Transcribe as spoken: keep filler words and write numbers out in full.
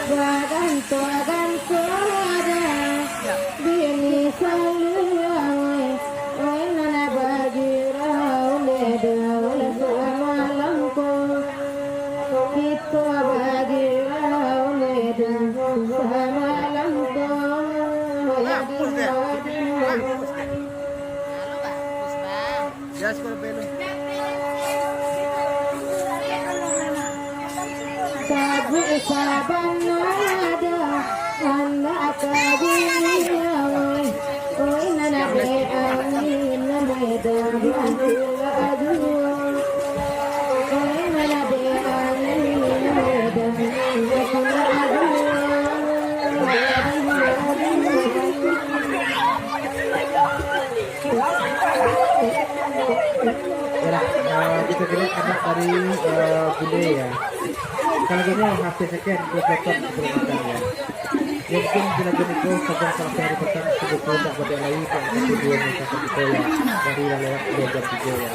Badan tu, badan tu ada bini saluang, oi, nana bagirau ne daun samalam ko. Kito bagirau ne daun samalam ko. Jadi, jadi, Gas ko pelu. Sabuik sabana ado anak ka dunia, oi. Oi, nan ado angin, nan ado angin, oi. Oi, nan ado angin, nan ado angin, oi. Yalah, eh, kita kira anak dari, eh, bule, ya. Kalau gini, hasil sekian, dua puluh ton, dua puluh ton, ya. Ya, mungkin bila gini ko, saja salah satu hari petang, sungguh pun tak boleh lagi, tak ada dua meter kita, ya. Dari lah lewat dua jam tiga, ya.